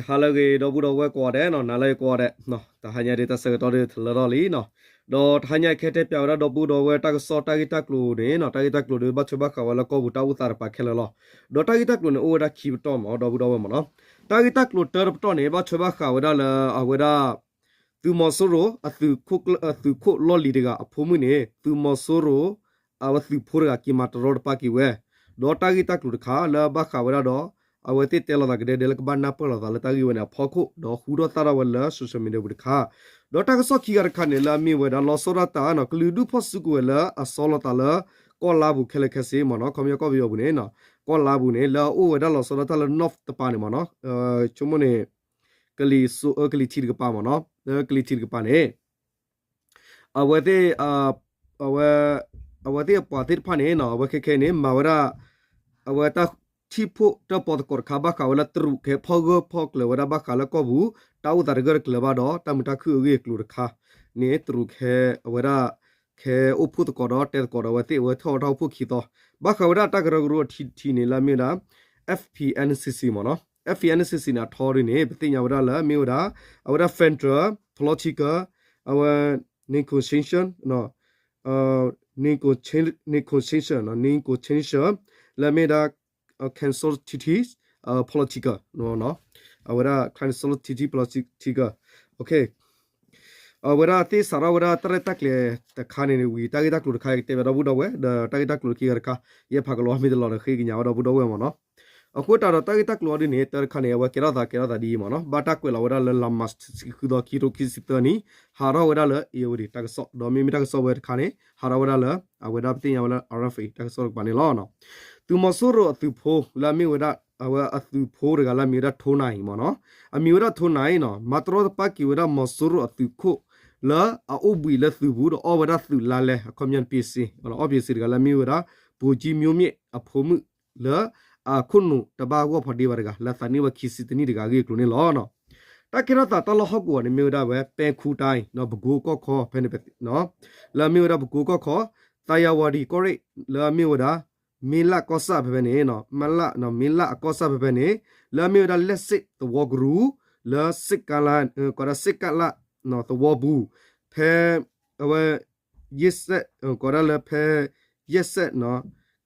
ဟါလၢအဂ့ၤ ဒီပုၢ်ဒီဝဲၢ်ကိးဂၤဒဲးနီၤ, နၤလၢအဂ့ၤကိးဂၤဒဲး, တဟါညါဒ်တၢ်ဆၢကတီၢ်ဒ်တလၢထီၣ်လံနီၤ, ဒီးတဟါညါအံၤ ကဟဲတဲပၠးဝဲဒၣ်ဒီပုၢ်ဒီဝဲၢ်တၢ်ကစီၣ်တၢ်ဂ့ၢ်တၢ်ကျိၤန့ၣ်နီၤ, တၢ်ဂ့ၢ်တၢ်ကျိၤဒီး ဘၣ်ထွဲဘၣ်ဃးဝဲလၢကီၢ်ပူၤတၢ်အိၣ်သးတကပၤခဲလၢာ်လီၤ. ဒီးတၢ်ဂ့ၢ်တၢ်ကျိၤန့ၣ် အိၣ်ဝဲဒၣ်ခံပတီၢ်မ့ၢ် ဒီပုၢ်ဒီဝဲၢ်မ့ၢ်နီၤ. တၢ်ဂ့ၢ်တၢ်ကျိၤတၢတပတီၢ်န့ၣ် ဘၣ်ထွဲဘၣ်ဃးဝဲဒၣ်လၢအဝဲဒၣ် သုးမီၤစိရိၤ အသုးခိၣ်လီၢ်လံၤတဂၤအဖိမုၣ်န့ၣ် သုးမီၤစိရိၤ အဝဲသုးဖိတဂၤက့ၤမၤတရီတပါက့ၤဝဲ, ဒီးတၢ်ဂ့ၢ်တၢ်ကျိၤတခါလၢဘၣ်ဃးဝဲဒၣ်ဒီး အဝဲသ့ၣ်တဲလိာ်သးကဒဲဒဲလၢကဘၣ်နၢ်ပၢၢ်လိာ်သးလၢတၢ်ဂ့ၢ်ဝဲန့ၣ်အဖီခိၣ် ဒီးဟူထီၣ်သၣ်ထီၣ်ဝဲလၢ social media ပူၤတခါ, ဒီးတၢ်ကစီၣ်ခံဂၤတခါန့ၣ် လၢအမ့ၢ်ဝဲဒၣ်လီၤဆီဒၣ်တၢ်နီၤ ကလုာ်ဒူၣ်ဖီၣ်စုကဝဲၤလၢအဆီလီၤသးလၢ ကီၢ်လါပူၤခဲလၢာ်ခဲဆ့မ့ၢ်နီၤ, ခီပညီကီၢ်ပယီၤပူၤန့ၣ် ကီၢ်လါပူၤန့ၣ် လၢအအိၣ်ဝဲဒၣ်လီၤဆီဒၣ်တၢ်လၢ north တပၤန့ၣ်မ့ၢ်နီၤ, ဆိကမိၣ်န့ၣ် ကလံၤစိးအၢ ကလံၤထံးတကပၤမ့ၢ်နီၤ, လၢကလံၤထံးတကပၤန့ၣ် အဝဲသ့ၣ် အဝဲ အဝဲသ့ၣ်အပှၤသ့ၣ်တဖၣ်န့ၣ်နီၤ အဝဲခဲခဲအံၤန့ၣ် မၤဝဲဒၣ် အဝဲတၢ်ထံၣ်ဖှိၣ်တၢၣ်ပီသကိးတခါ ဘၣ်ဃးဝဲလၢတရူးကဟဲဖီၣ်ဂၢၢ်ဖီၣ်ကျၢၤဝဲဒၣ် ဘၣ်ဃးလၢကီၢ်ပူၤ တၢ်အိၣ်သးတဂၢၢ်တကျၢၤဘၣ်ဒီး တၢ်မုာ်တၢ်ခုၣ်အဂ့ၢ်အကျိၤတခါန့ၣ် တရူးကဟဲ အဝဲဒၣ် ကဟဲအိၣ်ဖှိၣ်သကိးဒီးတဲသကိးဒီးအဝဲသ့ၣ် အဝဲထီၣ်ဝဲတၢ်အိၣ်ဖှိၣ်ခံသီ ဘၣ်ဃးဝဲဒၣ်တၢ်ကရၢကရိအထံတထံန့ၣ် လၢအမ့ၢ်ဝဲဒၣ် F P N C C မ့ၢ်နီၤ, F P N C C န့ၣ် အထီဒ်န့ၣ် ပသ့ၣ်ညါဝဲဒၣ်လၢအမ့ၢ်ဝဲဒၣ် အဝဲဒၣ် federal political အဝဲ negotiation, negotiation, negotiation လၢအမ့ၢ်ဝဲဒၣ် consultative political အဝဲဒၣ် consultative political အဝဲဒၣ်သ့ၣ်စးထီၣ်ဝဲဒၣ်တၢ်ရဲၣ်တၢ်ကျဲၤတခါန့ၣ်ဝံၤ တၢ်ဂ့ၢ်တၢ်ကျိၤတခါ ကတဲဘၣ်ဒီပုၢ်ဒီဝဲၢ် ဒီးတၢ်ဂ့ၢ်တၢ်ကျိၤခံဂၤတခါ ယဲဖးကလီၤမ့ၢ်တလီၤဒီး ဃ့ကညးဝဲဒီပုၢ်ဒီဝဲၢ်မ့ၢ်နီၤ. အဃိတၢ်ဒီးတၢ်ဂ့ၢ်တၢ်ကျိၤအီၤဒ်န့ၣ် တၢ်တခါန့ၣ် အဝဲကဲထီၣ်သး ကဲထီၣ်သးဒ်အံၤမ့ၢ်နီၤ, ဘၣ်တၢ်ကွဲးလီၤဝဲဒၣ်လၢ လါမးရှး တဆံဃုသီ ခံကထိခံဆံသၢနံၣ် ဟးထီၣ်ဝဲဒၣ်လၢ အ့ၣ်ယၣ်ဝတံၣ် တၢ်ကစီၣ် ဒီးမ့မ့ၢ်တၢ်ကစီၣ်ဝဲတခါန့ၣ် ဟးထီၣ်ဝဲဒၣ်လၢ အဝဲဒၣ်ပသ့ၣ်ညါဝဲလၢ R F A တၢ်ကစီၣ်တကပၤန့ၣ်လီၤ. သုးမီၤစိရိၤအသုးဖိလၢအမ့ၢ်ဝဲဒၣ် အဝဲအသုးဖိတဂၤလၢအမ့ၢ်ဝဲဒၣ် ထိနၢ်အံၤမ့ၢ်နီၤ, အမံၤဝဲဒၣ်ထိနၢ်အံၤနီၤ မၤတရီတပါက့ၤဝဲဒၣ်မီၤစိရိၤအသုးခိၣ် လၢအအိၣ်ဘှံးလၢသုးပူၤဒီးအီၣ်ဝဲဒၣ်သုးလါလဲ အခီပညီ ပ့စ့ အီၣ်ပ့စ့တဂၤလၢအမ့ၢ်ဝဲဒၣ် ဗိုလ်ကြီးမျိုးမြင့် အဖိမုၣ်လၢ အခိၣ်နူာ်တဘၣ်ဂီၢ်ဖီဒ့ဘၣ်တဂၤ လၢအသးနံၣ်ဝဲခံဆံတနံၣ်တဂၤအဂ့ၢ်အကျိၤန့ၣ်လီၤ. တၢ်ကဲထီၣ်သးတၢ်လီၢ်ဟီၣ်ကဝီၤန့ၣ်မ့ၢ်ဝဲဒၣ်ဝဲ ပဲခူးတိုင်း ပဲခူးကီၢ်ခီ ဖဲန့ၣ် လၢအမ့ၢ်ဝဲဒၣ်ပဲခူးကီၢ်ခီ သာယာဝတီ ကီၢ်ရ့ၣ် လၢအမ့ၢ်ဝဲဒၣ် မ့လၣ်ကီၢ်ဆၣ်ဖဲဖဲန့ၣ် မ့လၣ် မ့လၣ်အကီၢ်ဆၣ်ဖဲဖဲန့ၣ် လၢအမ့ၢ်ဝဲဒၣ် လက်စစ် သဝီကရူၢ် လၢ စစ်ကမ်း ကိးဒၣ် စစ်ကမ်း သဝီပူၤ ဖဲ အဝဲ ယဲၢ်စဲး ကိးဒၣ်လၢဖဲ ယဲၢ်စဲး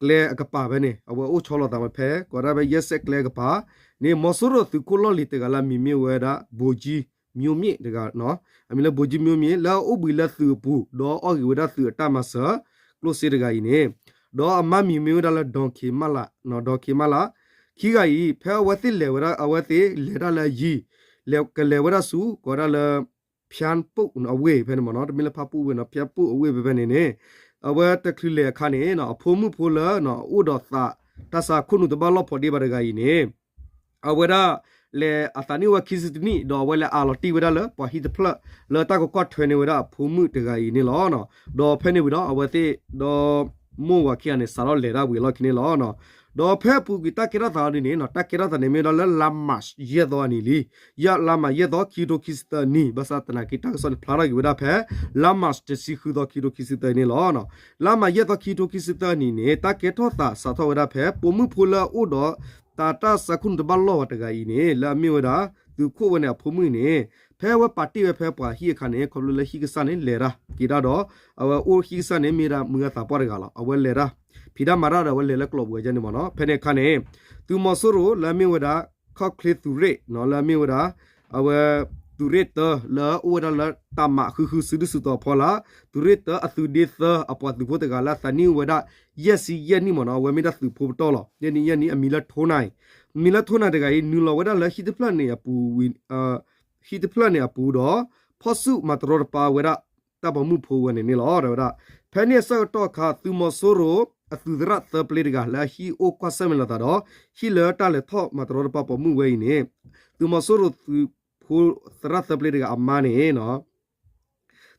ကျဲအကပၤဖဲန့ၣ် အဝဲအိၣ်ဆီလီၤသးဝဲဖဲ ကိးဒၣ်ဖဲယဲၢ်စဲးကျဲအကပၤန့ၣ် မီၤစိရိၤသုးခိၣ်လီၢ်လံၤတဂၤလၢအမံၤမ့ၢ်ဝဲဒၣ် ဗိုလ်ကြီးမျိုးမြင့် တဂၤ အမံၤလၢ ဗိုလ်ကြီးမျိုးမြင့် လၢအအိၣ်ဘှံးလၢသုးအပူၤ ဒီးအီၣ်ဂ့ၤဝဲဒၣ်သုးအတၢ်မၤစၢၤ ကျိၣ်စ့တဂၤအံၤန့ၣ် ဒီးအမါမံၤမ့ၢ်ဝဲဒၣ်လၢ ဒေါ်ခင်မလှ ဒေါ်ခင်မလှ ခံဂၤအံၤ ဖဲအဝဲသ့ၣ်လဲၤဝဲဒၣ် အဝဲသ့ၣ်လဲၤတၢ်လၢအယံၤ ကလဲၤဝဲဒၣ်ဆူ ကိးဒၣ်လၢ ဖၠၣ်ပူၣ်အဝ့ၢ်ဖဲန့ၣ်မ့ၢ်နီၤ, တမ့ၢ်လၢဖၣ်ပူၣ်ဝ့ၢ်နီၤ, ဖၠၣ်ပူၣ်အဝ့ၢ်ဖဲဖဲန့ၣ်န့ၣ် အဝဲတချုးလဲၤအခါန့ၣ် အဖိမုၣ်ဖိလၢ အိၣ်ဒီးသး တၢ်ဆါခိၣ်နူာ်တဘၣ်လီၢ်ဖီဒ့ဘၣ်တဂၤအံၤန့ၣ် အဝဲဒၣ် လဲၤအသးနံၣ်ဝဲခံဆံတနံၣ် ဒီးအဝဲလဲၤအးလီၤတံၢ်ဝဲဒၣ်လၢ ပှၤဟံၣ်တဖျၢၣ် လၢတၢ်ကကွၢ်ထွဲန့ၢ်ဝဲဒၣ်အဖိမုၣ်တဂၤအံၤန့ၣ်လီၤ. ဒီးဖဲန့ၣ်ဝံၤဒီး အဝဲသ့ၣ်ဒီး မိၢ်ဝၤခံဂၤန့ၣ် စးထီၣ်လဲၤတၢ်ဝံၤအလီၢ်ခံန့ၣ်လီၤ. ဒီးဖဲအပူၤကွံာ်တၢ်ကဲထီၣ်သးအီၤဒ်န့ၣ် တၢ်ကဲထီၣ်သးန့ၣ်မ့ၢ်ဝဲဒၣ်လၢ လါမးရှး ယဲၢ်သီအနံၤလံ. ယဲၢ် လါမး ယဲၢ်သီ ခံကထိခံဆံသၢနံၣ် ဘၣ်ဆၣ်သနာ်က့ တၢ်ကစီၣ်န့ၣ် ဖျါထီၣ်က့ၤဝဲဒၣ်ဖဲ လါမးရှး တဆံဃုသီ ခံကထိခံဆံသၢအံၤန့ၣ်လီၤ. လါမး ယဲၢ်သီ ခံကထိခံဆံသၢအနံၤန့ၣ် တၢ်ကဲထီၣ်သးစးထီၣ်ဝဲဒၣ်ဖဲ ပိာ်မုၣ်ဖိလၢအအိၣ်ဒီး သးတၢ်ဆါခိၣ်နူာ်တဘၣ်လီၢ်ဘၣ်တဂၤအံၤန့ၣ် လၢအမ့ၢ်ဝဲဒၣ် သုးခိၣ်ဝဲန့ၣ်အဖိမုၣ်န့ၣ် ဖဲအဝဲပာ်တ့ၢ်ဝဲဖဲပှၤဟံၣ်အခါန့ၣ် ခီဖျိလၢဟံၣ်ကစၢ်န့ၣ် လဲၤတၢ်က့ၤတၢ်ဒီး အဝဲအိၣ်ဟံၣ်ကစၢ်န့ၣ် မ့ၢ်ဒၣ်မုၢ်ဂၢ်သးပှၢ်တဂၤလီၤ. အဝဲလဲၤတၢ် ဖံးတၢ်မၤတၢ်ဒီး အဝဲလဲၤလၢကျိးပူၤဝဲဒၣ်န့ၣ်မ့ၢ်နီၤ. ဖဲန့ၣ်အခါန့ၣ် သုးမီၤစိရိၤလၢအမ့ၢ်ဝဲဒၣ် ခီၣ်ချ့သုးရ့ၣ် လၢအမ့ၢ်ဝဲဒၣ် အဝဲ သုးရ့ၣ်တၢ လၢအအိၣ်ဝဲဒၣ်လၢတၢ်မၤဃုဃုစုဒုၣ်စုတီၤအဖီလာ် သုးရ့ၣ်တၢ အသုးဒ့သၢ အပှၤသုးဖိတဂၤလၢအသးနံၣ်ဝဲဒၣ် ယဲၢ်ဆံယဲၢ်နံၣ်မ့ၢ်နီၤ, အဝဲမ့ၢ်ဒၣ်သုးဖိပတီၢ်လီၤ. ယဲၢ်နံၣ်ယဲၢ်နံၣ် အမံၤလၢထိနၢ်အံၤ, မံၤလၢထိနၢ်တဂၤအံၤ နုာ်လီၤဝဲဒၣ်လၢဟံၣ်တဖျၢၣ်န့ၣ်အပူၤဝံၤ ဟံၣ်တဖျၢၣ်န့ၣ်အပူၤဒီး ဖီၣ်ဆူၣ်မၤတရီတပါဝဲဒၣ် တၢ်ပိာ်မုၣ်ဖိဝဲန့ၣ်န့ၣ်လီၤ. တဲဝဲဒၣ် ဖဲန့ၣ်အဆၢကတီၢ်အခါ သုးမီၤစိရိၤ အသုးသရၣ်သၢပျ့တဂၤ လၢအဟံၣ်အိၣ်ကွၢ်ဆၢၣ်မဲာ်လိာ်သးဒီး ဟံၣ်လၢတၢ်လဲၤထီၣ်မၤတရီတပါပိာ်မုၣ်ဝဲအံၤန့ၣ် သုးမီၤစိရိၤသုးဖိသရၣ်သၢပျ့တဂၤအမါန့ၣ်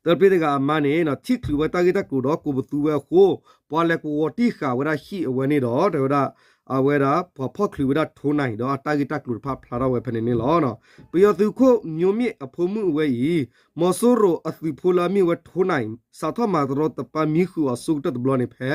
သၢပျ့တဂၤအမါန့ၣ် ထံၣ်ချုးဝဲတၢ်ဂ့ၢ်တၢ်ကျိၤဒီးကိးပသူဝဲအဃိ ပှၤလဲၤကဝီၤတံၢ်ဃာ်ဝဲဒၣ်ဟံၣ်အဝဲန့ၣ်ဒီး တဲဝဲဒၣ် အဝဲဒၣ်ပှၤဖီၣ်ချုးဝဲဒၣ်ထိနၢ်အံၤဒီးအတၢ်ဂ့ၢ်တၢ်ကျိၤတဖၣ်ဖျါထီၣ်ဝဲဖဲန့ၣ်န့ၣ်လီၤ. ပယီၤသုးခိၣ်မျိုးမြင့်အဖိမုၣ်အဝဲအံၤ မီၤစိရိၤအသုးဖိလၢအမ့ၢ်ဝဲထိနၢ်အံၤ စးထီၣ်မၤတရီတပါမံဃုာ်အီၤဆိကတၢၢ်တဘျီန့ၣ်ဖဲ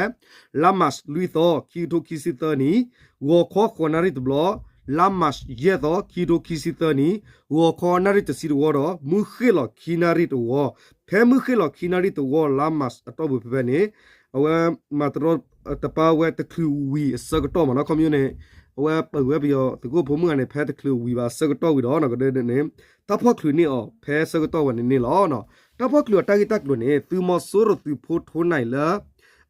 လါမးလွံၢ်သီ ခံကထိခံဆံသၢနံၣ် ဂီၤခီဃိးနၣ်ရံၣ်တဘျီ လါမးရှးယဲၢ်သီ ခံကထိခံဆံသၢနံၣ် ဂီၤခီနၣ်ရံၣ်တဆံတဝီဒီး မုၢ်ဃ့ၢ်လီၤခံနၣ်ရံၣ်တဝီ, ဖဲမုၢ်ဃ့ၢ်လီၤခံနၣ်ရံၣ်တဝီ လါမးရှးအတီၢ်ပူၤဖဲဖဲန့ၣ် အဝဲမၤတရီတပါဝဲတချုးဝံၤအဆၢကတီၢ်မ့ၢ်နီၤ ခီပညီန့ၣ် အဝဲပဝဲပယီၤသုးခိၣ်ဖိမုၣ်ဂၤန့ၣ် ဖဲတချုးဝံၤဘၣ်အဆၢကတီၢ်ဝံၤဒီး ကဒဲန့ၣ် တၢ်ဖီၣ်ချုးန့ၢ်အီၤဖဲဆၢကတီၢ်ဝဲန့ၣ်န့ၣ်လီၤ. တၢ်ဖီၣ်ချုးအတၢ်ဂ့ၢ်တၢ်ကျိၤန့ၣ် သုးမီၤစိရိၤသုးဖိထိနၢ်အံၤလၢ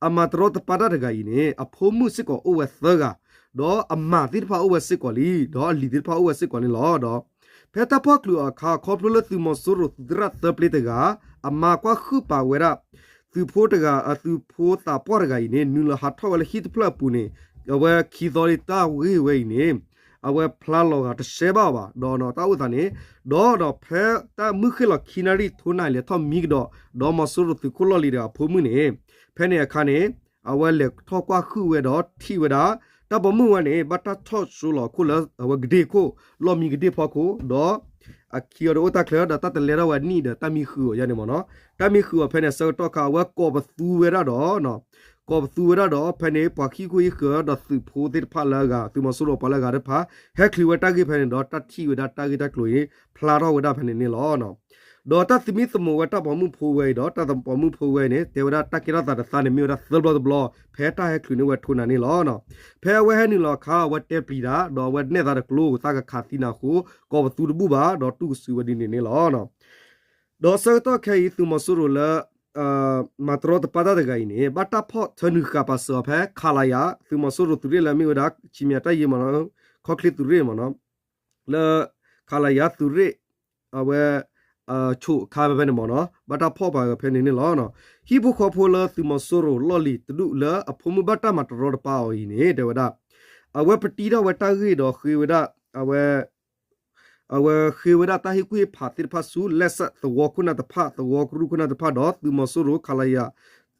အမၤတရီတပါတၢ်တဂၤအံၤန့ၣ် အဖိမုၣ်စ့ၢ်ကီးအိၣ်ဝဲသၢဂၤ, ဒီးအမါသ့ၣ်တဖၣ်အိၣ်ဝဲစ့ၢ်ကီးလံ, ဒီးအလံၤသ့ၣ်တဖၣ်အိၣ်ဝဲစ့ၢ်ကီးန့ၣ်လီၤ. ဒီးဖဲတၢ်ဖီၣ်ချုးအခါ ခီဖျိလၢသုးမီၤစိရိၤသုးသရၣ်သၢပျ့တဂၤ အမါကွၢ်ဟုၣ်ပာ်ဝဲဒၣ် သုးဖိတဂၤ အသုးဖိသးပှၢ်တဂၤအံၤန့ၣ် နုာ်လီၤဟးထီၣ်ဝဲလၢဟံၣ်တဖျၢၣ်အပူၤန့ၣ် အဝဲခံသီလံတၢ်ဂ့ၢ်ဝဲအံၤန့ၣ် အဝဲဖျါလီၤဂာ်တရှဲဘၣ်အီၤဘၣ် ဒီးတၢ်အိၣ်သးန့ၣ် ဒီးဒီးဖဲတၢ်မုၢ်ဃ့ၢ်လီၤခံနၣ်ရံၣ်ထိနၢ်အံၤလဲၤထီၣ်မံကဒီး ဒီးမီၤစိရိၤသုးခိၣ်လီၢ်လံၤတဂၤအဖိမုၣ်န့ၣ် ဖဲန့ၣ်အခါန့ၣ် အဝဲလဲၤထီၣ်ကွၢ်ဟုၣ်ဝဲဒီးထံၣ်ဝဲဒၣ် တၢ်ပိာ်မုၣ်ဝဲန့ၣ် ဘၣ်တၢ်ထီၣ်ဆိလီၤအခိၣ်လၢအဝဲကဒ့ၣ်ခိၣ် လီၢ်မံကဒ့ၣ်ဖီခိၣ် ဒီး အခံအီၤတအိၣ်တၢ်ချၢ ဒီးတၢ်တလဲထီၣ်ဝဲနံၣ်ဒီးတၢ်မံဃုာ်အီၤယါန့ၣ်မ့ၢ်နီၤ. တၢ်မံဃုာ်အီၤဖဲန့ၣ် အဆၢကတီၢ်ခါ အဝဲကိးပသူဝဲဒၣ်ဒီး ကိးပသူဝဲဒၣ်ဒီး ဖဲန့ၣ် ပှၤဟံၣ်ခိၣ်ဟံၣ်ဃၢၤဒီးသုးဖိသ့ၣ်တဖၣ်လၢအဂၤ သုးမီၤစိရိၤပှၤလၢအဂၤတဖၣ် ဟဲချုးဝဲတၢ်ဂ့ၢ်ဖဲန့ၣ်ဒီး တၢ်ထံၣ်ဝဲဒၣ်တၢ်ဂ့ၢ်တၢ်ကျိၤအံၤ ဖျါထီၣ်ဝဲဒၣ်ဖဲန့ၣ်န့ၣ်လီၤ. ဒီးတၢ်သမံသမိးဝဲတၢ်ပိာ်မုၣ်ဖိဝဲအံၤဒီး တၢ်ပိာ်မုၣ်ဖိဝဲအံၤန့ၣ် တဲဝဲဒၣ်တၢ်ကဲထီၣ်သးတသါန့ၣ် မ့ၢ်ဝဲဒၣ်သၢဘျီတဘျီ ဖဲတၢ်ဟဲချုးန့ၢ်ဝဲထိနၢ်န့ၣ်လီၤ. ဖဲအဝဲဟဲနုာ်လီၤအခါ အဝဲတဲပျံၤတၢ် ဒီးအဝဲနဲၣ်သးတကျိ သးကခးသံနၤအဃိ ကိးပသူတဘူၣ်ဘၣ် ဒီးတူၢ်ကစုာ်ဝဲဒ်န့ၣ်န့ၣ်လီၤ. ဒီးဆၢကတီၢ်ခဲအံၤ သုးမီၤစိရိၤလၢ မၤတရီတပါတၢ်တဂၤအံၤန့ၣ် ဘၣ်တၢ်ဖီၣ်ထၢနုာ်ဃာ်ပာ်စၢၤအီၤဖဲ ခလရ သုးမီၤစိရိၤသုးရ့ၣ်လၢအမ့ၢ်ဝဲဒၣ် ခီမံၤတၢ်ယ့မ့ၢ်နီၤ ခီၣ်ချ့သုးရ့ၣ်မ့ၢ်နီၤ လၢ ခလရ သုးရ့ၣ် အဝဲ ဆိးခါဖဲဖဲန့ၣ်မ့ၢ်နီၤ ဘၣ်တၢ်ဖီၣ်ပာ်ဖဲန့ၣ်န့ၣ်လီၤ. ဟံၣ်ဖိဃီဖိလၢသုးမီၤစိရိၤလီၢ်လံၤတဒူၣ်လၢအဖိမုၣ်ဘၣ်တၢ်မၤတရီတပါအီၤအံၤန့ၣ် တဲဝဲဒၣ် အဝဲပတံထီၣ်ဝဲတၢ်ဂ့ၢ်ဒီးဃ့ဝဲဒၣ် အဝဲ အဝဲဃ့ဝဲဒၣ်တၢ်ဟ့ၣ်ကူၣ်ဟ့ၣ်ဖးသ့ၣ်တဖၣ်ဆူ လဲၣ်စးသဝီခိၣ်နၢ်တဖၣ် သဝီကရူၢ်ခိၣ်နၢ်တဖၣ်ဒီး သုးမီၤစိရိၤ ခလရ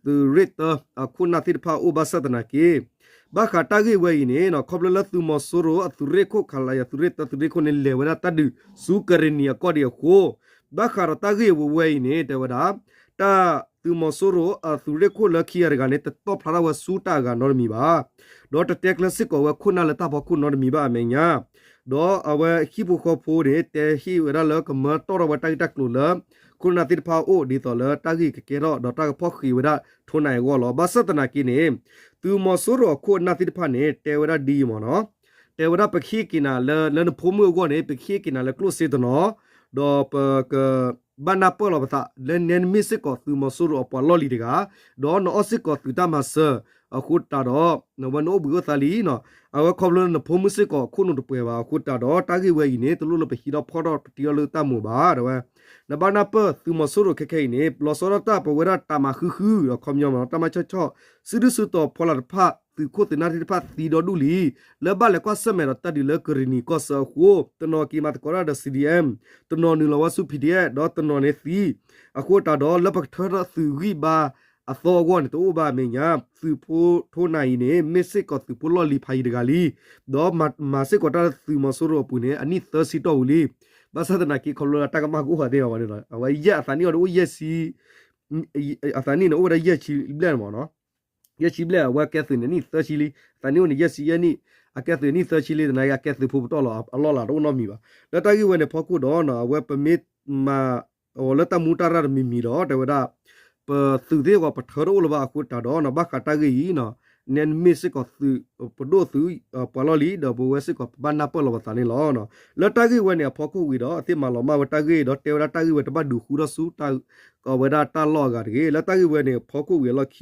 သုးရ့ၣ်တၢ အခိၣ်နၢ်သ့ၣ်တဖၣ်အိၣ်ဘၣ်ဆၣ်သနာ်က့ ဘၣ်ဃးတၢ်ဂ့ၢ်ဝဲအံၤန့ၣ် ခီဖျိလၢသုးမီၤစိရိၤအသုးရ့ၣ်ခိၣ် ခလရ သုးရ့ၣ်တၢ သုးရ့ၣ်ခိၣ်န့ၣ် လဲၤဝဲဒၣ်တၢ်ဒုးဆူကရ့ၣ်နံၤအကီၢ်ဒံးအဃိ ဘၣ်ဃးဒီးတၢ်ဂ့ၢ်ဝဲအံၤန့ၣ် တဲဝဲဒၣ် တၢ်သုးမီၤစိရိၤအသုးရ့ၣ်ခိၣ်လၢခံဂၤတဂၤန့ၣ် တတီၣ်ဖျါထီၣ်ဝဲဆူတၢ်အဂၤနီတမံၤဘၣ် ဒီးတတဲကျၢၤစ့ၢ်ကီးဝဲခိၣ်နၢ်လၢတၢ်ဖီခိၣ်နီတမံၤဘၣ်အမဲာ်ညါ ဒီးအဝဲဟံၣ်ဖိဃီဖိန့ၣ် တဲဟ့ၣ်ဝဲဒၣ်လၢကမၢတီၣ်ထီၣ်ဝဲတၢ်ဂ့ၢ်တၢ်ကျိၤလၢ ခိၣ်နၢ်သ့ၣ်တဖၣ်အအိၣ် ဒ်သိးလၢတၢ်ဂ့ၢ်ကကဲထီၣ် ဒီးတၢ်ကဖီၣ်ဃံးဝဲဒၣ်ထိနၢ်အဂီၢ်လီၤ. ဘၣ်ဆၣ်သနာ်က့န့ၣ် သုးမီၤစိရိၤအခိၣ်အနၢ်သ့ၣ်တဖၣ်န့ၣ် တဲဝဲဒၣ်ဒ်အံၤမ့ၢ်နီၤ တဲဝဲဒၣ်ပကဟ့ၣ်က့ၤနၤလၢ လၢနဖိမုၣ်အဂီၢ်န့ၣ် ပကဟ့ၣ်က့ၤနၤလၢကျိၣ်စ့တနီၤ ဒီးပက ဘၣ်နၢ်ပၢၢ်လီၤပသး လၢနဲနမ့ၢ်စ့ၢ်ကီးသုးမီၤစိရိၤအပှၤလီၢ်လံၤတဂၤ ဒီးနအီၣ်စ့ၢ်ကီးသုးတၢ်မၤစၢၤ အဃိတးဒီး နဝဲနအိၣ်ဘှံးအိၣ်သါလံနီၤ အဝဲခီဖျိလၢနဖိမုၣ်စ့ၢ်ကီးအခိၣ်နူာ်တပှဲၤဘၣ် အဃိတးဒီး တၢ်ဂ့ၢ်ဝဲအံၤန့ၣ် တလိၣ်လၢပဟံးထီၣ်ဖီၣ်ထီၣ်ပတံထီၣ်လၢတၢ်မိၢ်ဘၣ် တဲဝဲ နဘၣ်နၢ်ပၢၢ်သုးမီၤစိရိၤခဲခဲအံၤန့ၣ် လီၤဆီဒၣ်တၢ်ပဝဲဒၣ်တၢ်မၤဃုဃု ဒီးခီပညီမ့ၢ်နီၤ တၢ်မၤဆီၣ်ဆီၣ် စုဒုၣ်စုတီၤဖီလာ်တဖၣ် သုးခိၣ်သုးနၢ်သ့ၣ်တဖၣ်သံဒီဒူၣ်လံ လၢဘၣ်လဲၤကွၢ်ဆၢၣ်မဲာ်ဒီးတၢ်ဒုးလၢကရ့ၣ်နံၤကီၢ်ဆၢအဃိ တနီၤက့ၤမၤသကိးတၢ်ဒီး C D M တနီၤနုာ်လီၤဝဲဆူ P D F ဒီးတနီၤန့ၣ်သံ အဃိတးဒီး လၢပကထၢထီၣ်သုးဂံၢ်ဘါအသီအဂီၢ်န့ၣ် တအိၣ်ဘၣ်အမဲာ်ညါ သုးဖိထိနၢ်အံၤန့ၣ် မ့ၢ်စ့ၢ်ကီးသုးဖိလီၢ်လံၤဖးယံၤတဂၤလံ ဒီးမၤစ့ၢ်ကီးတၢ်လၢသုးမီၤစိရိၤအပူၤန့ၣ် အနံၣ်သၢဆံတီၢ်ပူၤလံ ဘၣ်ဆၣ်သနာ်က့ခီဖျိလၢတၢ်ကမၣ်ကအိၣ်ဃာ်သ့ၣ်ညါဘၣ်န့ၣ်လီၤ အဝဲယဲၢ်အသးနံၣ်အီၤတအိၣ်ယဲၢ်ဆံ အသးနံၣ်န့ၣ် အိၣ်ဝဲဒၣ်ယဲၢ်ဆံဘျဲၣ်န့ၣ်မ့ၢ်နီၤ ယဲၢ်ဆံဘျဲၣ် အဝဲကဲသုးန့ၣ်နံၣ်သၢဆံလံ အသးနံၣ်အိၣ်န့ၣ်ယဲၢ်ဆံယဲၢ်နံၣ် အကဲသုးနံၣ်သၢဆံလံ သနာ်က့အကဲသုးဖိပတီၢ်လီၤ အလီၢ်လၤတအိၣ်နီတမံၤဘၣ် လၢတၢ်ဂ့ၢ်ဝဲန့ၣ်ဖီခိၣ်ဒီး အဝဲပမ့ၢ်မၤအီၤလၢတၢ်မူတၢ်ရၢ်တမံၤမံၤဒီး တဲဝဲဒၣ် ပသုးသ့ၣ်အဂီၢ်ပထၢတအိၣ်လၢၤဘၣ်အဃိတးဒီး ဘၣ်ဃးတၢ်ဂ့ၢ်အံၤ နဲနမ့ၢ်စ့ၢ်ကီးသုး ပဒိၣ်သုး ပှၤလီၢ်လံၤ ဒီးပဝဲစ့ၢ်ကီးပဘၣ်နၢ်ပၢၢ်လီၤပသးန့ၣ်လီၤ. လၢတၢ်ဂ့ၢ်ဝဲန့ၣ်အဖီခိၣ်ဝံၤဒီး အသ့ၣ်မၤလီၤမၢ်ဝဲတၢ်ဂ့ၢ်ဒီး တဲဝဲဒၣ်တၢ်ဂ့ၢ်ဝဲတဘၣ်ဒုးဃူထီၣ်ဆူ အဝဲဒၣ်တၢ်လီၢ်အဂၤတဂ့ၤ လၢတၢ်ဂ့ၢ်ဝဲန့ၣ်အဖီခိၣ်ဝံၤအလီၢ်ခံ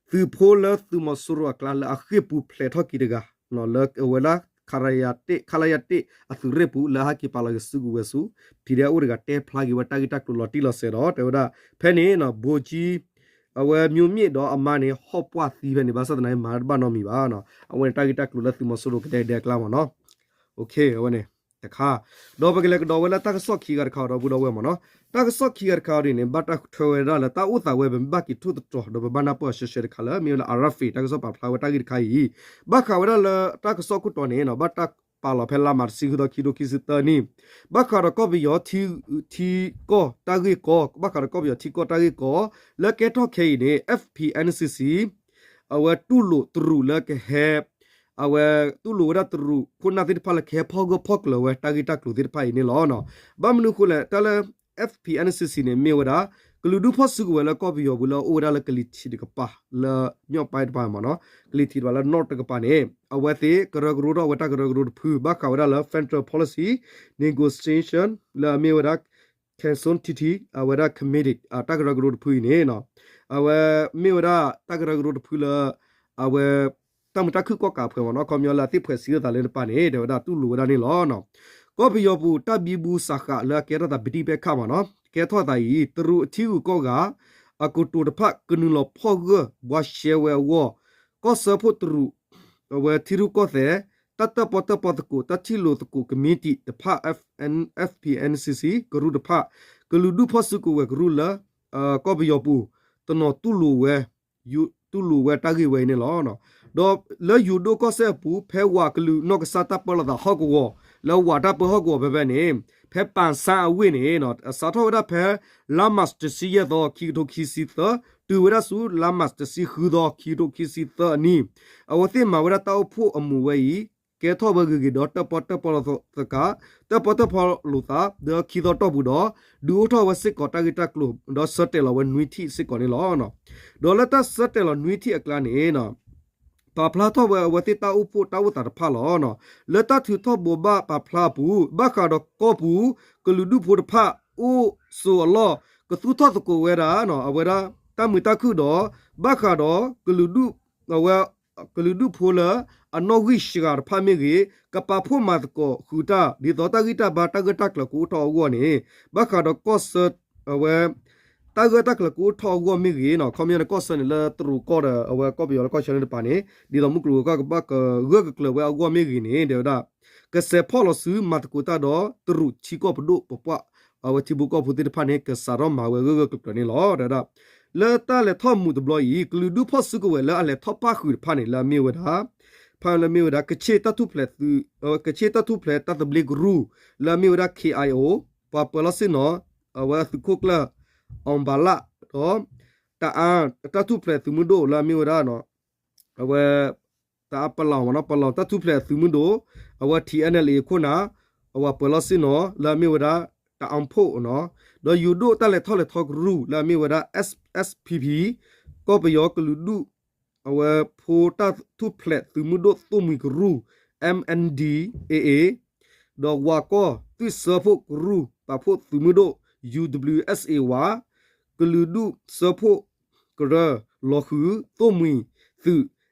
သုးဖိလၢသုးမီၤစိရိၤအကျါလၢအဃ့ၢ်ပူၤဖျဲးထီၣ်က့ၤတဂၤ လၢအဝဲဒၣ် ခလရ တ့ၢ် ခလရ တ့ၢ် အသုးရ့ၣ်ပူၤ လၢဟဲက့ၤပာ်လီၤက့ၤစုကဝဲၤဆူ PDF အိၣ်တဂၤတဲဖျါက့ၤဝဲတၢ်ဂ့ၢ်တၢ်ကျိၤလီၤတံၢ်လီၤဆဲးဒီး တဲဝဲဒၣ် ဖဲန့ၣ် ဗိုလ်ကြီး အဝဲ မျိုးမြင့် ဒီးအမါန့ၣ် ဟီၣ်ပှၢ်သံဖဲန့ၣ် ဘၣ်ဆၣ်သနာ်က့မၤတဘၣ်နီတမံၤဘၣ် အဝဲန့ၣ်တၢ်ဂ့ၢ်တၢ်ကျိၤလၢသုးမီၤစိရိၤကဒဲကဒဲအကျါမ့ၢ်နီၤ အဝဲန့ၣ် တခါ ဒီးပကလဲၤကဒီးဝဲလၢတၢ်ကစီၣ်ခံဂၤတခါအံၤဒီပုၢ်ဒီဝဲၢ်မ့ၢ်နီၤ တၢ်ကစီၣ်ခံဂၤတခါအံၤဒ်န့ၣ် ဘၣ်တၢ်ထၢဝဲဒၣ်လၢတၢ်အိၣ်သးဝဲပမ့ၢ်ဘၣ်က့ၤထိၣ်သတြီၤ ဒီးပဘၣ်နၢ်ပၢၢ်အီၤရှဲရှဲတခါလၢ မ့ၢ်ဝဲလၢ RFA တၢ်ကစီၣ်ပာ်ဖျါဝဲတၢ်ဂ့ၢ်တခါအံၤ ဘၣ်ဃးဝဲဒၣ်လၢတၢ်ကစီၣ်ခိၣ်တီန့ၣ် ဘၣ်တၢ်ပာ်လီၤဖဲလါမးတဆံဃုသီ ခံကထိခံဆံသၢနံၣ် ဘၣ်ဃးဒီးကီၢ်ပယီၤ ထံကီၢ်တၢ်ဂ့ၢ်ကီ ဘၣ်ဃးဒီးကီၢ်ပယီၤထံကီၢ်တၢ်ဂ့ၢ်ကီ လၢကဲထီၣ်ခဲအံၤန့ၣ် FPNCC အဝဲတူၢ်လိာ်တရူးလၢကဟဲ အဝဲတူၢ်လိာ်ဝဲဒၣ်တရူးခိၣ်နၢ်သ့ၣ်တဖၣ်လၢကဟဲဖီၣ်ဂၢၢ်ဖီၣ်ကျၢၤဝဲတၢ်ဂ့ၢ်တၢ်ကျိၤသ့ၣ်တဖၣ်အံၤန့ၣ်လီၤ. ဘၣ်မနုၤအဃိလဲၣ် တၢ်လၢ F P N C C န့ၣ် မ့ၢ်ဝဲဒၣ် ကလုာ်ဒူၣ်ဖီၣ်စုကဝဲၤလၢကီၢ်ပယီၤပူၤလၢအအိၣ်ဝဲဒၣ်လၢကလံၤထံးတကပၤ လၢ မြောက်ပိုင်း တပၤမ့ၢ်နီၤ, ကလံၤထံးတပၤလၢ north တကပၤန့ၣ် အဝဲသ့ၣ်ကရၢကရိထီၣ်ဝဲတၢ်ကရၢကရိတဖု ဘၣ်ဃးဝဲဒၣ်လၢ federal policy negotiation လၢအမ့ၢ်ဝဲဒၣ် consultative အဝဲဒၣ် committee တၢ်ကရၢကရိတဖုအံၤန့ၣ် အဝဲမ့ၢ်ဝဲဒၣ်တၢ်ကရၢကရိတဖုလၢ အဝဲ တၢ်မုာ်တၢ်ခုၣ်ကီၣ်ကးဖှဲးမ့ၢ်နီၤ ခီပညီလၢအသ့ၣ်ဖှဲးစံးအသးလၢတပၤန့ၣ် တဲဝဲဒၣ်တူၢ်လိာ်ဝဲဒၣ်န့ၣ်လီၤ. ကီၢ်ပယီၤပူၤ တၢ်ဘံဘူစးဃးလၢအကဲထီၣ်သး ပဒံပဲခၣ်မ့ၢ်နီၤ ကဲထီၣ်သးအံၤ တရူးအထံဂုၤကီၢ်ဂၤ အကတိၤတဖၣ် ကနုာ်လီၤဖီၣ်ဂၢၢ်ဘှါရှဲဝဲအဂီၢ် ကီၢ်စၢဖှိၣ်တရူး အဝဲထံရူၢ်ကီၢ်သဲး တၢ်တၢၣ်ပီၣ်တၢၣ်ပီသကိး တၢ်ထံၣ်လိာ်သကိးကမံးတံာ်တဖၣ် F N F P N C C ကရူၢ်တဖၣ် ကလုာ်ဒူၣ်ဖီၣ်စုကဝဲၤကရူၢ်လၢ ကီၢ်ပယီၤပူၤ တနီၤတူၢ်လိာ်ဝဲ တူၢ်လိာ်ဝဲတၢ်ဂ့ၢ်ဝဲအံၤန့ၣ်လီၤ. ဒီးလၢယိၤဒိၣ်ကီၢ်စဲၣ်အပူၤ ဖဲဝးကလုာ်နီၢ်ကစၢ်တၢ်ပၢလီၤသးဟီၣ်ကဝီၤ လၢဝးတၢ်ပၢဟီၣ်ကဝီၤဖဲဖဲန့ၣ် ဖဲပၣ်ဆါအဝ့ၢ်န့ၣ် အစးထီၣ်ဝဲဒၣ်ဖဲ လါမးတဆံယဲၢ်သီ ခံကထိခံဆံသၢ တုၤဝဲဒၣ်ဆူ လါမးတဆံဃုသီ ခံကထိခံဆံသၢအနံၤ အဝဲသ့ၣ်မၤဝဲဒၣ်တၢ်အိၣ်ဖှိၣ်အမူးဝဲအံၤ ကဲထီၣ်ဝဲဂ့ၤဂ့ၤဒီး တၢၣ်ပီၣ်တၢၣ်ပီလိာ်သး တၢၣ်ပီၣ်တၢၣ်ပီလိာ်သး ဒီးခံသီတီၢ်ပူၤဒီး ဒုးအိၣ်ထီၣ်ဝဲစ့ၢ်ကီးတၢ်ဂ့ၢ်တၢ်ကျိၤ ဒီးဆၢတဲာ်လီၤဝဲနွံထံၣ်စ့ၢ်ကီးန့ၣ်လီၤ. ဒီးလၢတၢ်ဆၢတဲာ်လီၤနွံထံၣ်အကျါန့ၣ် ပာ်ဖျါထီၣ်ဝဲအဝဲသ့ၣ်တၢ်အိၣ်ဖှိၣ်တၢ်အိၣ်သးတဖၣ်လီၤ. လၢတၢ်ထုးထီၣ်ဘိးဘၣ်ပာ်ဖျါအပူၤ ဘၣ်ဃးဒီးကီၢ်ပူၤ ကလုာ်ဒူၣ်ဖိတဖၣ် အိၣ်ဆိးအလီၢ် ကသူၣ်ထီၣ်သကိးဝဲဒၣ် အဝဲဒၣ်တၢ်မုာ်တၢ်ခုၣ်ဒီး ဘၣ်ဃးဒီး ကလုာ်ဒူၣ် အဝဲ ကလုာ်ဒူၣ်ဖိလၢ အနီၣ်ဂံၢ်စှၤတဖၣ်မ့ၢ်ဂ့ၤ ကပာ်ဖှိၣ်မၤသကိးဃုာ်တၢ် ဒ်သိးတၢ်ဂံၢ်တၢ်ဘါတၢ်ဂၢၢ်တၢ်ကျၢၤကအိၣ်ထီၣ်အဂီၢ်န့ၣ် ဘၣ်ဃးဒီးကီၢ်ဆၢ အဝဲ တၢ်ဂၢၢ်တၢ်ကျၢၤကအိၣ်ထီၣ်အဂီၢ်မ့ၢ်ဂ့ၤ ခီပညီန့ၣ် ကီၢ်ဆၢန့ၣ်လၢတရူးကီၢ်ဒီး အဝဲကီၢ်ပယီၤလၢကီၢ်ဆၢန့ၣ်တပၤန့ၣ် ဒ်သိးမုၢ်ကျိၤဝဲၤကွာ်ကဘၣ်ကဂၢၢ်ကကျၢၤဝဲအဂီၢ်မ့ၢ်ဂ့ၤန့ၣ် တဲဝဲဒၣ် ကစဲးဖီၣ်လီၤစုမၤသကိးတၢ်ဒီး တရူးထံကီၢ်ပဒိၣ်ပပှၢ် အဝဲထံဖိကီၢ်ဖိသ့ၣ်တဖၣ်န့ၣ် ကစးထီၣ်မၤဝဲဂၢၢ်ဂၢၢ်ကျၢၤကျၢၤန့ၣ်လီၤ. တဲဝဲဒၣ် လၢတၢ်လဲၤထီၣ်မူးတဘျီအံၤ ကလုာ်ဒူၣ်ဖီၣ်စုကဝဲၤလၢအလဲၤထီၣ်ပၣ်ဃုာ်တဖၣ်န့ၣ် လၢအမ့ၢ်ဝဲဒၣ် ဖဲလၢမ့ၢ်ဝဲဒၣ် ကချ့ၣ်တၢ်ထူၣ်ဖျဲးသုး ကချ့ၣ်တၢ်ထူၣ်ဖျဲးတၢ်သဘျ့ကရူၢ် လၢအမ့ၢ်ဝဲဒၣ် K I O ပှၤပၢၤလီၢ်ဆ့ၣ်နီၤ အဝဲသုးခိၣ်ကျၢၢ် အီၣ်ဘၤလၣ် ဒီး တအါ တၢ်ထူၣ်ဖျဲးသုးမုၢ်ဒိၣ်လၢအမ့ၢ်ဝဲဒၣ် အဝဲ တအါပလီၢ်မ့ၢ်နီၤ ပလီၢ်တၢ်ထူၣ်ဖျဲးသုးမုၢ်ဒိၣ် အဝဲ T N L A ခိၣ်နၢ် အဝဲပၢၤလီၢ်ဆ့ၣ်နီၤ လၢအမ့ၢ်ဝဲဒၣ် တအါဖိနီၤ ဒီးယိၤဒိၣ်တၢ်လဲၤထီၣ်လဲၤထီကရူၢ် လၢအမ့ၢ်ဝဲဒၣ် S S P P ကီၢ်ပယီၤကလုာ်ဒူၣ် အဝဲဖိတၢ်ထူၣ်ဖျဲးသုးမုၢ်ဒိၣ်သိၣ်မှံၤကရူၢ် M N D A A ဒီးဝးကီၢ်သွံၣ်စၢဖှိၣ်ကရူၢ် ပာ်ဖှိၣ်သုးမုၢ်ဒိၣ် U W S A ဝး ကလုာ်ဒူၣ်စၢဖှိၣ်ကရၢ လီၤဃုာ်သိၣ်မှံၤသုး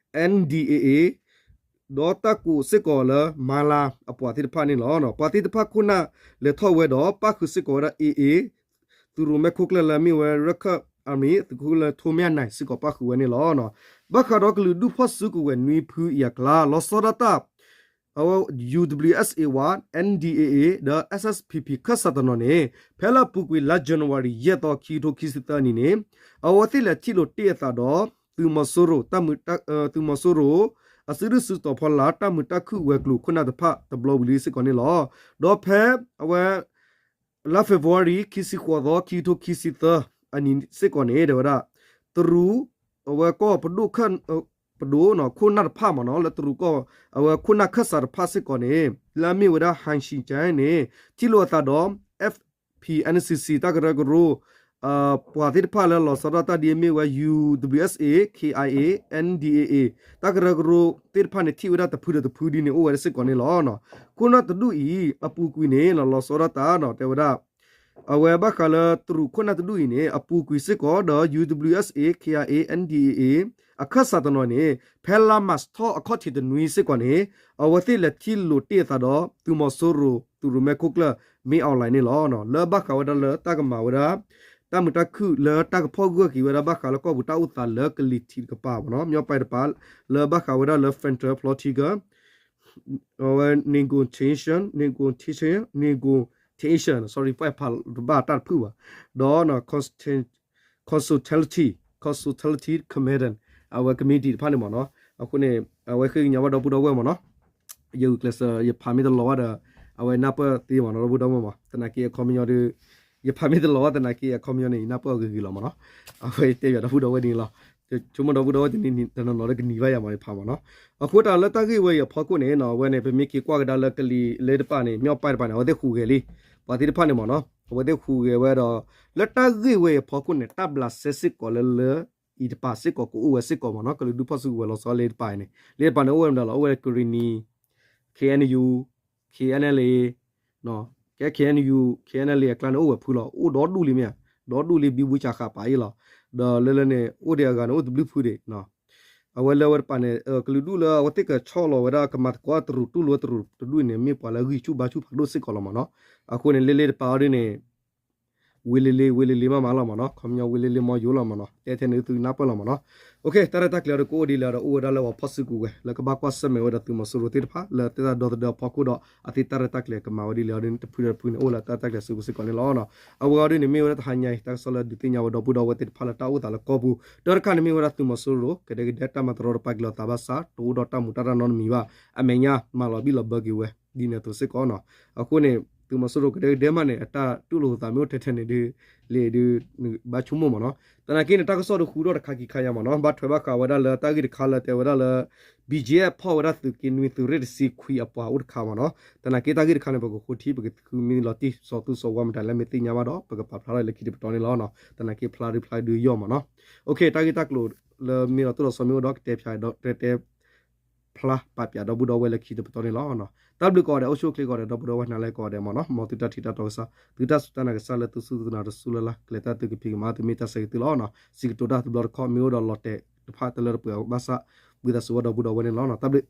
N D A A ဒီးတၢ်ကိးစ့ၢ်ကီးလၢမၤလၤအပှၤသ့ၣ်တဖၣ်န့ၣ်လီၤ. ပှၤသ့ၣ်တဖၣ်ခိၣ်နၢ်လဲၤထီၣ်ဝဲဒီး ပၣ်ဃုာ်စ့ၢ်ကီးဝဲဒၣ် A A သုးရိၣ်မဲခိၣ်ကျၢၢ်လၢအမ့ၢ်ဝဲ ရခၢၣ်အမံၤ သုးခိၣ်ကျၢၢ်ထိမ့ၢ်အနၢ်စ့ၢ်ကီးပၣ်ဃုာ်ဝဲန့ၣ်လီၤ. ဘၣ်ဃးဒီးကလုာ်ဒူၣ်ဖီၣ်စုကဝဲၤနွံဖုအံၤအကျါ လီၤဆီဒၣ်တၢ် အဝဲ U W S A ဝး N D A A ဒီး S S P P ခၢၣ်စးတနီၤန့ၣ် ဖဲလၢအပူၤကွံာ်လါ January ယဲၢ်သီ ခံကထိခံဆံသၢနံၤန့ၣ် အဝဲသ့ၣ်လဲၤထံၣ်လိာ်တ့ၢ်အသးဒီး သုးမီၤစိရိၤ သုးမီၤစိရိၤ အစုဒုၣ်စုတီၤဖီလာ် တၢ်မုာ်တၢ်ခုၣ်ဝဲၤကျိၤခိၣ်နၢ်တဖၣ်တဘျီဝံၤလံစ့ၢ်ကီးန့ၣ်လီၤ. ဒီးဖဲအဝဲ လါ February ခံဆံဃိးသီ ခံကထိခံဆံသၢ အနံၤစ့ၢ်ကီးန့ၣ် တဲဝဲဒၣ် တရူး အဝဲကီၢ်ပဒိၣ် ပဒိၣ်ခိၣ်နၢ်တဖၣ်မ့ၢ်နီၤ လၢတရူးကီၢ် အဝဲခိၣ်နၢ်ခၢၣ်စးတဖၣ်စ့ၢ်ကီးန့ၣ် လၢအမ့ၢ်ဝဲဒၣ် ဟၣ်ဆံၣ်ကၠဲန့ၣ် ထံၣ်လိာ်အသးဒီး F P N C C တၢ်ကရၢကရိ ပှၤသ့ၣ်တဖၣ်လၢလီၤဆီဒၣ်တၢ်ဒ်အမ့ၢ်ဝဲ U W S A, K I A, N D A A တၢ်ကရၢကရိသ့ၣ်တဖၣ်န့ၣ် ထံၣ်ဝဲဒၣ်တဖုဒီးတဖုဒ်န့ၣ်အိၣ်ဝဲဒၣ်စ့ၢ်ကီးန့ၣ်လီၤ. ခိၣ်နၢ်တဒူၣ်အံၤ အပူၤကွံာ်န့ၣ် လီၤဆီဒၣ်တၢ်နီၤ တဲဝဲဒၣ် အဝဲဘၣ်ဃးလၢတရူးခိၣ်နၢ်တဒူၣ်အံၤန့ၣ် အပူၤကွံာ်စ့ၢ်ကီးဒီး U W S A, K I A, N D A A အခၢၣ်စးတနီၤန့ၣ် ဖဲလါမးထီၣ်အခီၣ်ထံးတနွံစ့ၢ်ကီးန့ၣ် အဝဲသ့ၣ်လဲၤထံၣ်လိာ်တ့ၢ်အသးဒီး သုးမီၤစိရိၤ သုးရိၣ်မဲခိၣ်ကျၢၢ် မ့ၢ်အီၣ်လဲၣ်န့ၣ်လီၤ. လၢဘၣ်ဃးဝဲဒၣ်လၢတၢ်ကမၤဝဲဒၣ် တၢ်မုာ်တၢ်ခုၣ်လၢတၢ်ကဖီၣ်ဂၢၢ်က့ၤဝဲဒၣ်ဘၣ်ဃးလၢကီၢ်ပူၤတၢ်အိၣ်သးလၢကလံၤထံးတကပၤမ့ၢ်နီၤ မြောက်ပိုင်းတပၤ လၢဘၣ်ဃးဝဲဒၣ်လၢ federal political အဝဲ negotiation, negotiation, negotiation, sorry ပှၤဖးတဘၣ်တၢ်တဖုဘၣ် ဒီး consultative, consultative committee အဝဲ committee တဖၣ်န့ၣ်မ့ၢ်နီၤ အဃိန့ၣ် အဝဲဃ့ကညးဘၣ်ဒီပုၢ်ဒီဝဲၢ်မ့ၢ်နီၤ ယဂုာ်ကျဲးစၢး ယဖးမ့ၢ်တလီၤဘၣ်ဒီး အဝဲနၢ်ပၢၢ်သ့မ့ၢ်နီၤ ဒီပုၢ်ဒီဝဲၢ်မ့ၢ် သနာ်က့အခီပညီဒီး ယဖးမ့ၢ်တလီၤဘၣ်သနာ်က့အခီပညီန့ၣ် ယနၢ်ပၢၢ်အီၤဂ့ၤဂ့ၤလီၤမ့ၢ်နီၤ အဝဲတဲဘၣ်ဒီပုၢ်ဒီဝဲၢ်န့ၣ်လီၤ ဆိကမိၣ်ဒီပုၢ်ဒီဝဲၢ်တနံၤတနီၤနီၤလၢကနံၤဘၣ်ယၤမးတဖၣ်မးနီၤ. အဃိတၢ်လၢတၢ်ဂ့ၢ်ဝဲအံၤအဖီခိၣ်န့ၣ်နီၤ အဝဲန့ၣ် ပမ့ၢ်က့ၤကွၢ်ကဒါလၢကလံၤလၢတပၤန့ၣ် မ့ၢ်အီၣ်ပၢၢ်တပၤန့ၣ် အဝဲသ့ၣ်ဟူးဂဲၤလံ ပှၤသ့ၣ်တဖၣ်န့ၣ်မးနီၤ အဝဲသ့ၣ်ဟူးဂဲၤဝဲဒီး လၢတၢ်ဂ့ၢ်ဝဲအံၤအဖီခိၣ်န့ၣ် တၢ်ဘျးစဲစ့ၢ်ကီးလၢလၢ အံၤတပၤစ့ၢ်ကီးကအိၣ်ဝဲစ့ၢ်ကီးမးနီၤ ကလုာ်ဒူၣ်ဖီၣ်စုကဝဲၤလီၤဆီလၢတပၤအံၤန့ၣ် လၢတပၤန့ၣ်အိၣ်ဝဲမတၤလီၤ အိၣ်ဝဲကရံၣ်နံၤ KNU KNLA ကဲ KNU KNLA အကျါန့ၣ်အိၣ်ဝဲဖုလီၤ အိၣ်ဒီဒူၣ်လံမ့ၢ်ဧါ ဒီဒူၣ်လံဘံဘူစၢ်ဃာ်ပာ်အံၤလီၤ ဒီးလၢလၢန့ၣ် အိၣ်ဒံးအဂၤန့ၣ် အိၣ်တဘျုးဖုဒံး အဝဲလၢဝဲတပၤန့ၣ် ကလုာ်ဒူၣ်လၢအဝဲသ့ၣ်ကဆီၣ်လီၤဝဲဒၣ်ကမၤသကိးတရူးတူၢ်လိာ်တရူးတဒူၣ်န့ၣ် မ့ၢ်ပှၤလၢအဂံၢ်ဆူၣ်ဘါဆူၣ်ဖးဒိၣ်စ့ၢ်ကီးလီၤမးနီၤ အဃိန့ၣ် လ့လ့တပၤအီၤဒ်န့ၣ် ဝ့လ့လ့ ဝ့လ့လ့မးမးလီၤမးနီၤ ခီပညီဝ့လ့လ့မီယိၤလီၤမးနီၤ တဲထဲန့ၣ်သုနၢ်ပၢၢ်လီၤမးနီၤ တၢ်ရဲၣ်တၢ်ကျဲၤအီၤဒ်ကအိၣ်ဒ်လဲၣ်ဒီးအိၣ်ဝဲဒၣ်လၢပှၤဖီၣ်စုကဝဲၤ လၢကဘၣ်ကွၢ်ဆၢၣ်မဲာ်ဝဲဒီးသုးမီၤစိရိၤသ့ၣ်တဖၣ် လၢတၢ်ဒီသဒၢအဖီခိၣ်ဒီး အသ့ၣ်တၢ်ရဲၣ်တၢ်ကျဲၤကမၤဝဲဒ်လဲၣ်အီၤဒ်န့ၣ် တဖုဒီးတဖုန့ၣ် အိၣ်လၢတၢ်ရဲၣ်တၢ်ကျဲၤစုပူၤစ့ၢ်ကီးန့ၣ်လီၤ. အဝဲအီၤဒ်န့ၣ် မ့ၢ်ဝဲဒၣ်တဟါညါအံၤ တၢ်ကစီၣ်လၢဒုးသ့ၣ်ညါဝဲဒီပုၢ်ဒီဝဲၢ်သ့ၣ်တဖၣ်လၢတၢ်အိၣ်သးလၢကီၢ်ပူၤ တၢ်တခါန့ၣ်မ့ၢ်ဝဲဒၣ်သုးမီၤစိရိၤ ကဒဲကဒဲတၢ်မၤတရီတပါက့ၤလီၤသးဘၣ်ဆၣ် တအိၣ်ဒီးတၢ်မူးတၢ်တၢ်နီတမံၤဘၣ် အမဲာ်ညါမၤလီၤဘံၣ်လီၤဘၢက့ၤဝဲ ဒ်န့ၣ်အသိးစ့ၢ်ကီးနီၤ. အဃိန့ၣ် သုးမီၤစိရိၤကဒဲကဒဲမးန့ၣ် အတၢ်တူၢ်လိာ်သးမ့ၢ်အိၣ်ထဲထဲန့ၣ်ဒ် လ့ဒ် ဘၣ်ဆိကမိၣ်မးနီၤ. သနာ်က့န့ၣ် တၢ်ကစီၣ်ဒုးဃုထီၣ်တခါခံခါညါမးနီၤ ဘၣ်ထွဲဘၣ်ဃးဝဲဒၣ်လၢတၢ်ဂ့ၢ်တခါလၢတဲဝဲဒၣ်လၢ BGF ဖီၣ်ဝဲဒၣ်သုးက့နွံသုးရ့ၣ်တဆံခွံအပှၤအိၣ်တခါမးနီၤ. သနာ်က့တၢ်ဂ့ၢ်တခါန့ၣ် ပကဃိထံ ပကဃုမံလီၤတံၢ်စီၤသူစီၤဝါမတၤလၢမ့ၢ်သ့ၣ်ညါဘၣ်ဒီး ပကပာ်ဖျါထီၣ်လၢခံတပတီၢ်န့ၣ်လီၤ. သနာ်က့ဖျါဒုးဖျါဒုးယီၢ်မးနီၤ. တၢ်ဂ့ၢ်တၢ်ကျိၤလၢမ့ၢ်လီၤတိၢ်လီၤဆီမ့ၢ်အိၣ်ဒီးကတဲဖျါဒီးတဲတဲ ဖျါပာ်ပၠးဒီပုၢ်ဒီဝဲၢ်လၢခံတပတီၢ်န့ၣ်လီၤ. တၢ်ဘျုးကိးဂၤဒဲး အိၣ်ဆူၣ်အိၣ်ချ့ကိးဂၤဒဲး ဒီပုၢ်ဒီဝဲၢ်နၤလၢကိးဂၤဒဲးမးနီၤ. မ်သုတၢ်ထံၣ်တၢ်တီကစၢ် သုတၢ်စူၢ်တၢ်နာ်ကစၢ်လၢသုစူၢ်သုနာ်တစူၢ်လၢ်လၢ် ကလဲၤတၢ်သုကဖံးကမၤသုမ့ၢ်တၢ်ဆၢဂ့ၤသုလီၤ. စံးကတိၤတၢ်သုဘျီတခီၣ် မ့ၢ်အိၣ်ဒီးလီၤတဲာ်တဖၣ်တလၢတပှဲၤဘၣ်ဆၣ် ဝံသးစူၤဝဲဒီပုၢ်ဒီဝဲၢ်န့ၣ်လီၤ. တၢ်ဘျုး